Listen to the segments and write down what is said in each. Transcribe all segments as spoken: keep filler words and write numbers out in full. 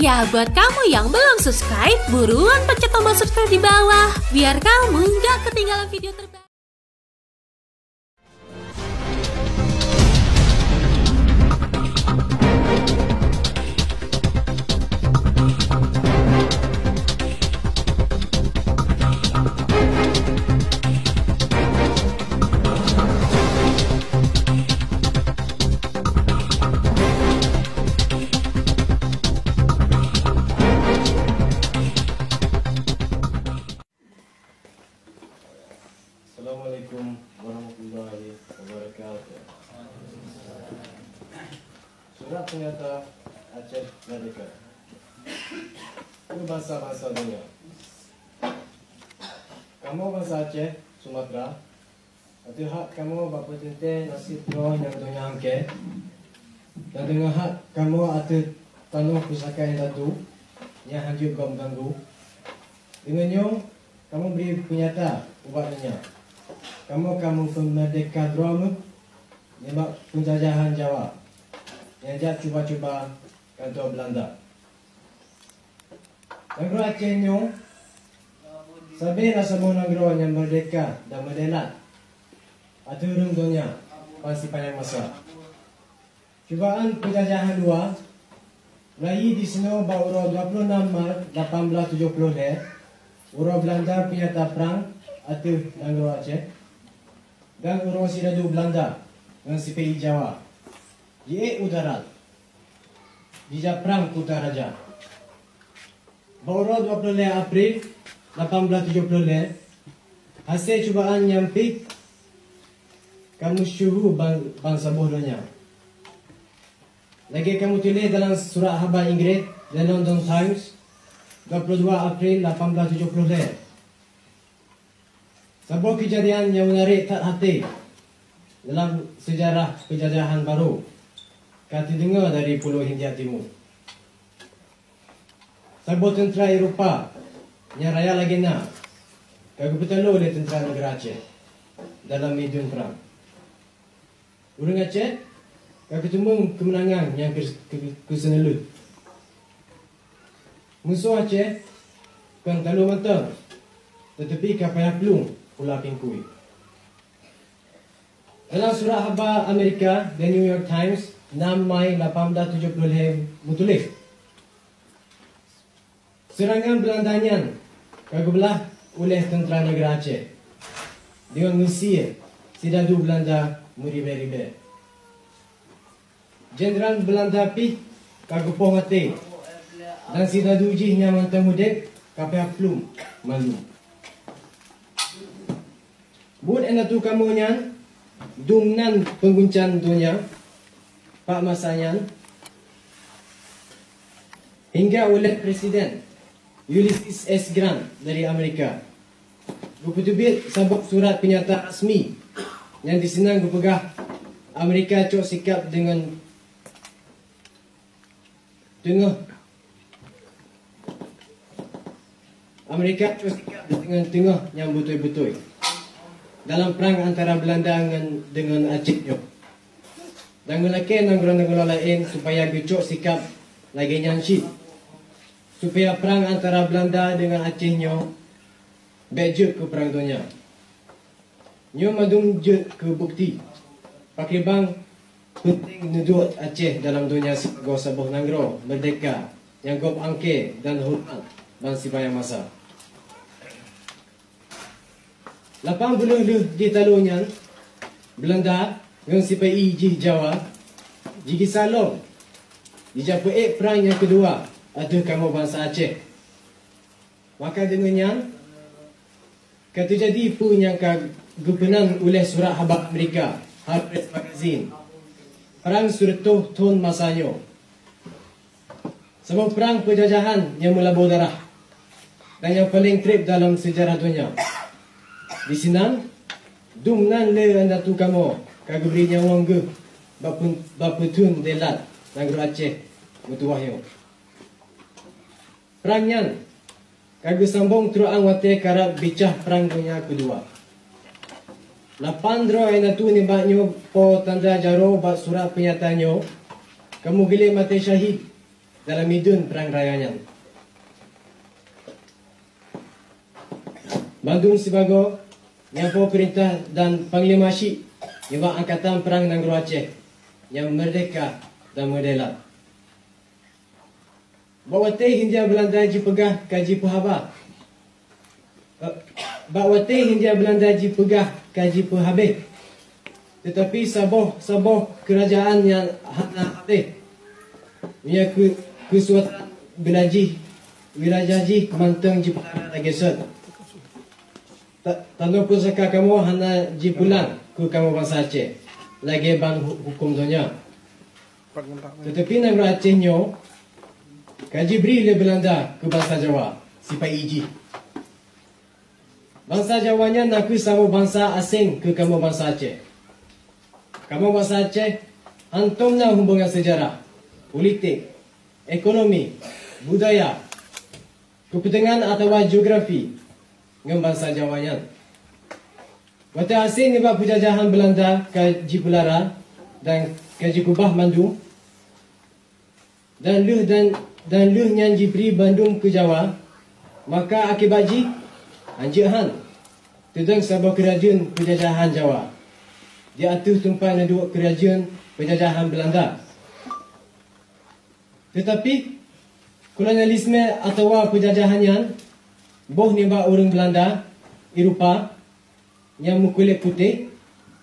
Ya, buat kamu yang belum subscribe, buruan pencet tombol subscribe di bawah, biar kamu nggak ketinggalan video terbaru. Assalamualaikum warahmatullahi wabarakatuh. Surat peunyata Aceh Merdeka. Keu bansa-bansa donya. Kamoe bansa Aceh, Sumatra, ateueh hak kamoe bak peuteuntée naseb droe nyang donya angkée, dan deungon hak kamoe ateueh tanoh pusaka indatu nyang hanjeuet gob ganggu. Deungon nyoe, kamoe bri peunyata ubak donya, kamoe ka meupeumeurdehka droe méuh nibak peunjajahan Jawa nyang jak cuba-cuba kantô Beulanda. Nanggroe Aceh nyoe sabe na saboh nanggroe nyang meurdehka dan meudèelat ateueh ureueng donya ban sipanyang masa. Cubaan peujajahan luwa mulai disinoe bak uroe dua ploh nam Maret lapan blaih tujoh ploh lhèe, uroe Beulanda peunyata prang ateueh nanggroe Aceh, dan uroe sidadu Beulanda ngon sipeuék Jawa jiék u darat, jijak prang Kutaraja. Bak uroe dua ploh lhèe April lapan blaih tujoh ploh lhèe, hasé cubaan nyan pih ka meusyeuhu ban, ban saboh donya. Lagèe ka meutuléh dalam surat haba Inggréh The London Times, dua ploh dua April lapan blaih tujoh ploh lhèe. Saboh keujadian nyang meunarék that até dalam seujarah peujajahan barô ka teudeungoe dari Pulo Hindia Timur. Saboh teuntra Eropa nyang raya lagèe na ka geupeutaloe lé teuntra neugara Aceh dalam medan prang. Ureueng Aceh ka geuteumeung keumeunangan nyang keu-, keu-, keuseuneulheueh. Musoh Aceh kon taloe mantong, teutapi ka payah plueng u lapéng kui. Dalam surat haba Amerika, The New York Times, nam Mai lapan blaih tujoh ploh lhèe meutuléh, seurangan Beulanda nyan ka geublah uléh teuntra neugara Aceh deungon geusie sidadu Beulanda meuribèe-ribèe. Jeundral Beulanda pih ka geupoh maté, dan sidadu jih nyang mantong udép ka payah plueng mandum. Buet indatu kamoe nyan dum nan peunguncang donya bak masa nyan, hingga uléh Presiden Ulysses S Grant dari Amerika geupeuteubiet saboh surat peunyata rasmi nyang disinan geupeugah Amerika cok sikap deungon teungoh Amerika cok sikap deungon teungoh nyang beutôi-beutôi dalam prang antara Beulanda ngon, deungon Aceh nyoe. Dan geulakèe nanggroe-nanggroe laén supaya geucok sikap lagèe nyan cit, supaya prang antara Beulanda deungon Aceh nyoe bèk jeuet keu prang donya. Nyoe mandum jeuet keu bukeuti pakriban peunteng neuduek Aceh dalam donya sibagoe saboh nanggroe meurdehka nyang gob angkée dan horeumat ban sipayang masa. Lapan buleuen lheueh jitaloe nyan, Beulanda ngon sipeuék jih Jawa jigisa lom jijak peuék prang nyang keudua ateueh kamoe bansa Aceh. Maka deungon nyan, ka teujadi peue nyang ka geupeunan uléh surat haba Amerika, Harper's Magazine, Prang Seureutôh Thon Masa Nyoe. Saboh prang peujajahan nyang meulabô darah dan nyang paleng treb dalam seujarah donya. Disinan, dum nan lé indatu kamoe ka geubri nyawöng geuh bak pun-, bak peutheun dèelat nanggroe Aceh meutuwah nyoe. Prang nyan ka geusambong trok 'an watèe karab bicah Prang Donya Keudua. Lapan droe indatu nibak nyoe po tanda jaroe bak surat peunyata nyoe ka meugeulém maté syahid dalam midun prang raya nyan. Bandum sibagoe, nyan po peurintah dan panglima syik nibak angkatan prang nanggroe Aceh nyang meurdehka dan meudèelat. Bak watèe Hindia Beulanda jipeugah ka jipeuhaba, eh, bak watèe Hindia Beulanda jipeugah ka jipeuhabéh, teutapi saboh-saboh keurajaan nyan hana habéh. Meunyoe keu-, keusuatan wilayah jih, wilayah jih mantong jipeulara lagèe sot. Ta-, tanoh pusaka kamoe hana jipulang keu kamoe bansa Aceh, lagèe ban hu-, huköm donya. Teutapi nanggroe Aceh nyoe ka jibri lé Beulanda keu bansa Jawa sipa-i jih. Bansa Jawa nyan nakeuh saboh bansa aséng keu kamoe bansa Aceh. Kamoe bansa Aceh hántom na hubongan seujarah, politik, ekonomi, budaya, keupeutengan atawa geografi ngon bansa Jawa nyan. Watèe aséng nibak peujajahan Beulanda ka jipeulara dan ka jikeubah mandum, dan lheueh dan, dan lheueh nyan jibri bandum keu Jawa, maka akibat jih hanjeuet han teudong saboh keurajeuen peujajahan Jawa di ateueh teumpat neuduek keurajeuen peujajahan Beulanda. Teutapi, kolonialisme atawa peujajahan nyan boh nibak ureuëng Beulanda, Eropa, nyang meukulét putéh,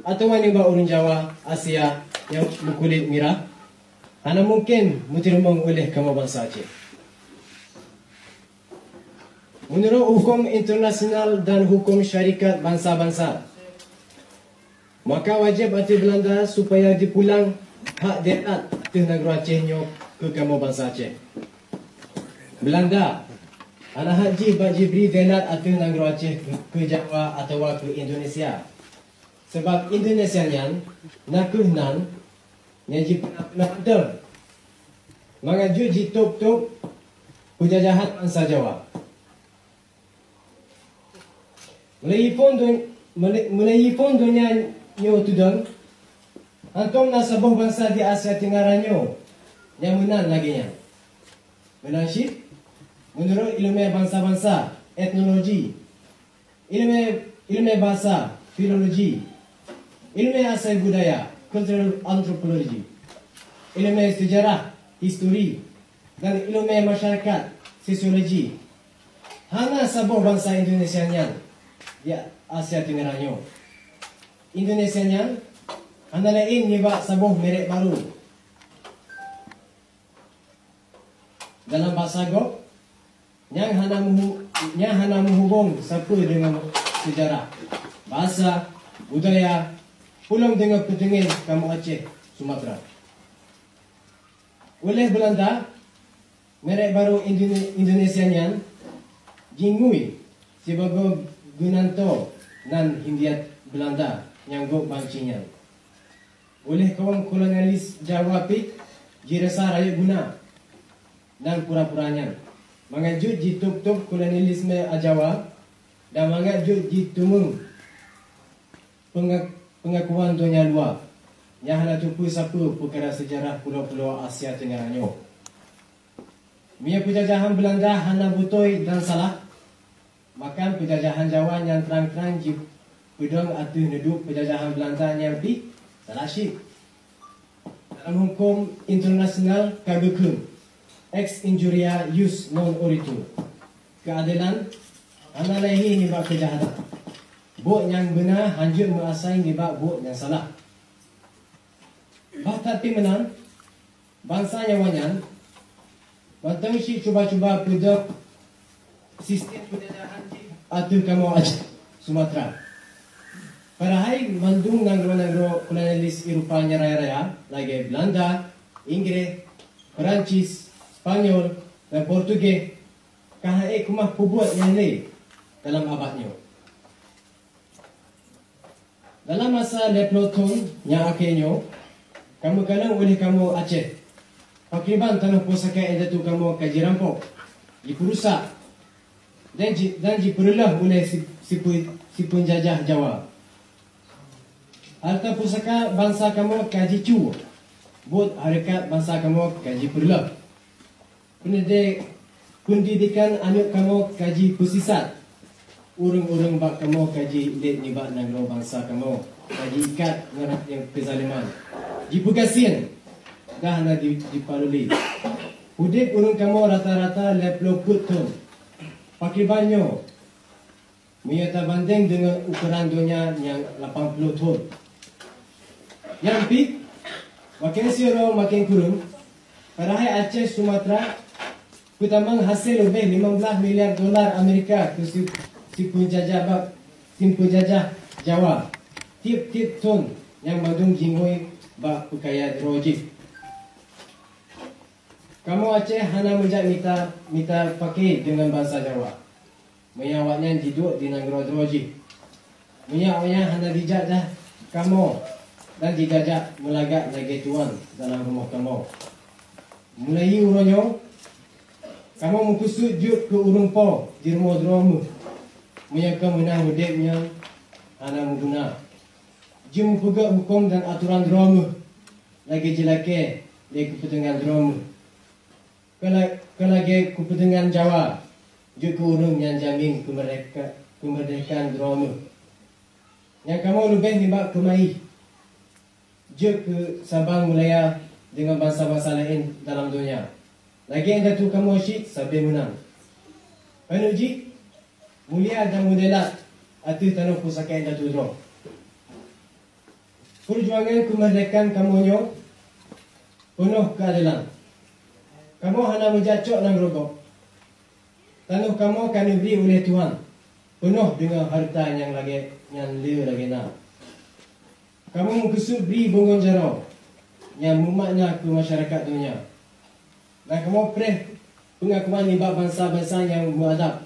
atawa nibak ureuëng Jawa, Asia, nyang meukulét mirah, hana mungken meuteurimong uleh kamoe bansa Aceh. Meunurot huköm internasional dan huköm syarikat bansa-bansa, maka wajéb ateueh Beulanda supaya jipulang hak dèelat ateueh nanggroe Aceh nyoe keu kamoe bansa Aceh. Beulanda hana hak jih bak jibri dèelat ateueh nanggroe Aceh keu, keu Jawa atawa keu Indonesia. Sabab Indonesia nyan nakeuh nan nyang jipeuna-peuna mantong mangat jeuet jitôb-tôb peujajahan bansa Jawa. Meulai phon dun-, meulai, meulai phon donya nyoe teudong, hántom na saboh bansa di Asia Tenggara nyoe nyang meunan lagèe nyan. Meunan cit, meunurot ileumèe bansa-bansa, etnologi, ileumèe, ileumèe basa, filologi, ileumèe asai budaya, cultural anthropology, ileumèe seujarah, histori, dan ileumèe masyarakat, sosiologi, hana saboh bansa Indonesia nyan di Asia Tenggara nyoe. Indonesia nyan hana laén nibak saboh merek barô. Dalam basa gob, nyang hana meuhu-, nyang hana meuhubong sapeue deungon seujarah, basa, budaya, peulom deungon peuteungieng kamoe Aceh, Sumatra. Uleh Beulanda, merek barô Indone-, Indonesia nyan jingui sibagoe geunantoe nan Hindia Beulanda nyang gob banci nyan. Uleh kawom kolonialis Jawa pih jirasa rayeuk guna nan pura-pura nyan, mangat jeuet jitôb-tôb kolonialisme Jawa dan mangat jeuet jiteumeung penga-, pengakuan donya luwa nyang hana teupeue sapeue peukara seujarah pulo-pulo Asia Tenggara nyoe. Meunyoe peujajahan Beulanda hana beutôi dan salah, maka peujajahan Jawa nyang trang-trang jipeudong ateueh neuduek peujajahan Beulanda nyan pih salah cit. Dalam huköm internasional ka geukheun, ex injuria jus non oritur, keuadelan hana lahé nibak keujahatan. Buet nyang beuna hanjeuet meuasai nibak buet nyang salah. Bah that pih meunan, bansa Jawa nyan mantong cit cuba-cuba peudong sistem peujajahan jih ateueh kamoe Aceh, Sumatra. Padahai mandum nanggroe-nanggroe kolonialis Eropa nyang raya-raya, lagèe Beulanda, Inggréh, Peurancis, Spanyol, dan Portugéh, ka han ék keumah peubuet nyang lé dalam abad nyoe. Dalam masa lhèe ploh thon nyang akhé nyoe, ka meukalon uleh kamoe Aceh, pakriban tanoh pusaka indatu kamoe ka jirampok, jipeurusak, dan ji-, dan jipeureuloh uleh si-, sipe-, sipeunjajah Jawa. Hareuta pusaka bansa kamoe ka jicu, buet hareukat bansa kamoe ka jipeureuloh. Pendidik-, pendidikan aneuk kamoe ka jipeusisat. Ureuëng-ureuëng bak kamoe ka jilet nibak nanggroe bansa kamoe, ka jiikat ngon kezaliman. Jipeugasien, dah na di-, jipaluli. Udeb ureuëng kamoe rata-rata lhée ploh peuet thon. Pakriban nyoe, meunyoe tabandeng deungon ukoran donya nyang lapan ploh thon. Nyan pih, maken siuroe maken kureueng, padahai Aceh Sumatra peutamong hasé leubeh limong blaih miliar dolar Amerika keu si-, sipeujajah bak, sipeujajah Jawa. Tieb-tieb thon nyang mandum jingui bak peukaya droe jih. Kamoe Aceh hana meujak mita, mita paké deungon bansa Jawa. Meunyoe awaknyan jiduek di nanggroe droe jih, meunyoe awaknyan hana jijak dah kamoe dan jijajak meulagak lagée tuan dalam rumoh kamoe. Mulai uroe nyoe, kamoe meukeusut jeuet keu ureuëng po di rumoh droe meuh. Meunyoe ka meunan udeb nyan hana meuguna, jimeupeugét huköm dan atoran droe meuh lagée jilakée lé keupeutengan droe meuh. Keu la-, keu lagée keupeutengan Jawa, jeuet keu ureuëng nyang jamin keumerdeka-, keumeurdekaan droe meuh. Nyang kamoe leubeh nibak keumaih, jeuet keu sabang meulaya deungon bansa-bansa laén dalam donya. Lagée indatu kamoe cit sabe meunan. Keuneuk jih, mulia dan meudelat ateueh tanoh pusaka indatu droe. Peujuangan keumeurdekaan kamoe nyoe peunoh keuadelan. Kamoe hana meujak cok nanggroe gob. Tanoh kamoe ka neubri uleh Tuhan, peunoh deungon hareuta nyang lagée nyan le lagée na. Kamoe meukeusut bri bungong jaroe nyang meumakna keu masyarakat donya. Dan kamoe preh peungakuan nibak bansa-bansa nyang meuadab.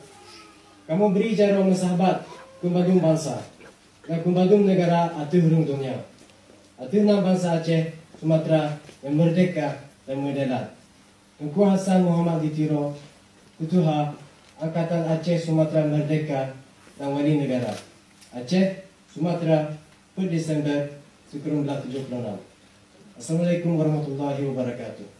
Kamoe bri jaroe meusahabat keu bandum bansa dan keu bandum neugara ateueh rhueng donya. Ateueh nan bansa Aceh Sumatra nyang meurdehka dan meudelat. Teungku Hasan Muhammad di Tiro, Keutuha Angkatan Aceh Sumatra Meurdehka dan Wali Neugara Aceh Sumatra, peuet Desember sikureueng blaih tujoh ploh nam. Assalamualaikum warahmatullahi wabarakatuh.